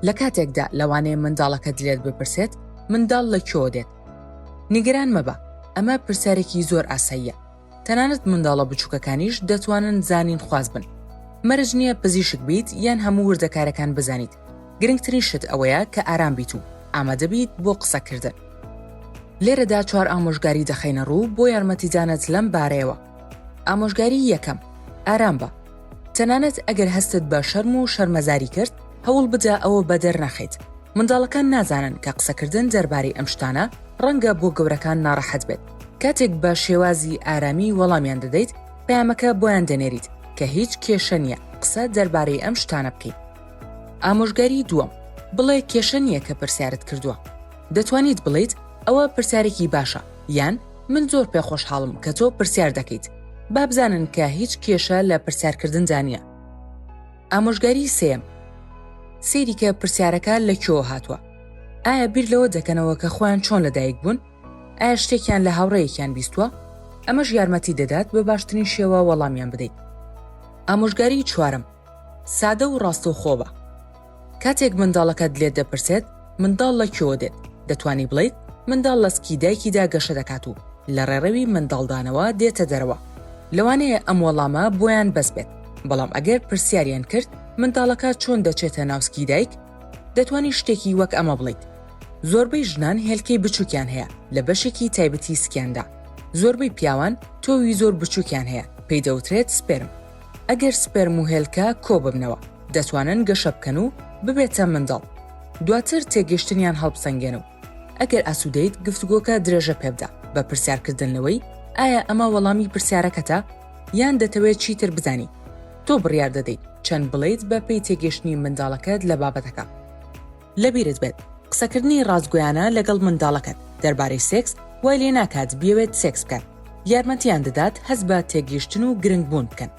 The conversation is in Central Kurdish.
لە کاتێکدا لەوانەیە منداڵەکەت لێت بپرسێت منداڵ لە کوێوە دێت؟ نیگەران مەبە، ئەمە پرسیارێکی زۆر ئاساییە. تەنانەت منداڵە بچووکەکانیش دەتوانن زانینخواز بن. مەرج نییە پزیشک بیت یان هەموو وردەکارەکان بزانیت، گرنگترین شت ئەوەیە کە ئارام بیت و ئامادە بیت بۆ قسەکردن. لێرەدا چوار ئامۆژگاری دەخەینە ڕوو بۆ یارمەتیدانت لەم بارەیەوە. ئامۆژگاری یەکەم، ئارام بە. تەنانەت ئەگەر هەستت بە شەرم و شەرمەزاری کرد، هەوڵ بدە ئەوە بەدەر نەخەیت. منداڵەکان نازانن کە قسەکردن دەربارەی ئەم شتانە ڕەنگە بۆ گەورەکان ناڕەحەت بێت. کاتێک بە شێوازی ئارامی وەڵامیان دەدەیت، پەیامەکە بۆیان دەنێریت کە هیچ کێشە نییە قسە دەربارەی ئەم شتانە بکەیت. ئامۆژگاری دووەم، بڵێ کێشە نییە کە پرسیارت کردووە. دەتوانیت بڵێیت ئەوە پرسیارێکی باشە یان من زۆر پێخۆشحاڵم کە تۆ پرسیار دەکەیت. با بزانن کە هیچ کێشە لە پرسیارکردندا نییە. ئامۆژگاری سێیەم، سەیری کە پرسیارەکە لە کوێوە هاتووە. ئایا بیر لەوە دەکەنەوە کە خۆیان چۆن لەدایک بوون؟ ئایا شتێکیان لە هاوڕێیەکیان بیستووە؟ ئەمەش یارمەتی دەدات بە باشترین شێوە وەڵامیان بدەیت. ئامۆژگاری چوارەم، سادە و ڕاستەوخۆ بە. کاتێک منداڵەکەت لێت دەپرسێت منداڵ لە کوێوە دێت، دەتوانی بڵێیت منداڵ لە سکی دایکیدا گەشە دەکات و لە ڕێڕەوی منداڵدانەوە دێتە دەرەوە. لەوانەیە ئەم وەڵامە بۆیان بەس بێت، بەڵام ئەگەر پرسیاریان کرد منداڵەکە چۆن دەچێتە ناو سکی دایک، دەتوانی شتێکی وەک ئەمە بڵێیت، زۆربەی ژنان هێلکەی بچووکیان هەیە لە بەشێکی تایبەتی سکیاندا، زۆربەی پیاوان تۆوی زۆر بچووکیان هەیە پێی دەوترێت سپێرم. ئەگەر سپێرم و هێلکە کۆببنەوە دەتوانن گەشە بکەن و ببێتە منداڵ. دواتر تێگەشتنیان هەڵبسەنگێنە و ئەگەر ئاسوودەیت گفتوگۆکە درێژە پێبدە بە پرسیارکردن لەوەی ئایا ئەمە وەڵامی پرسیارەکەتە یان دەتەوێت چیتر بزانی؟ تۆ بڕیار دەدەیت چەند بڵێیت بە پێی تێگەشتنی منداڵەکەت لە بابەتەکە. لەبیرت بێت قسەکردنی ڕاستگۆیانە لەگەڵ منداڵەکەت دەربارەی سێکس وای لێ ناکات بیەوێت سێکس بکات، یارمەتیان دەدات هەست بە تێگەیشتن و گرنگ بوون بکەن.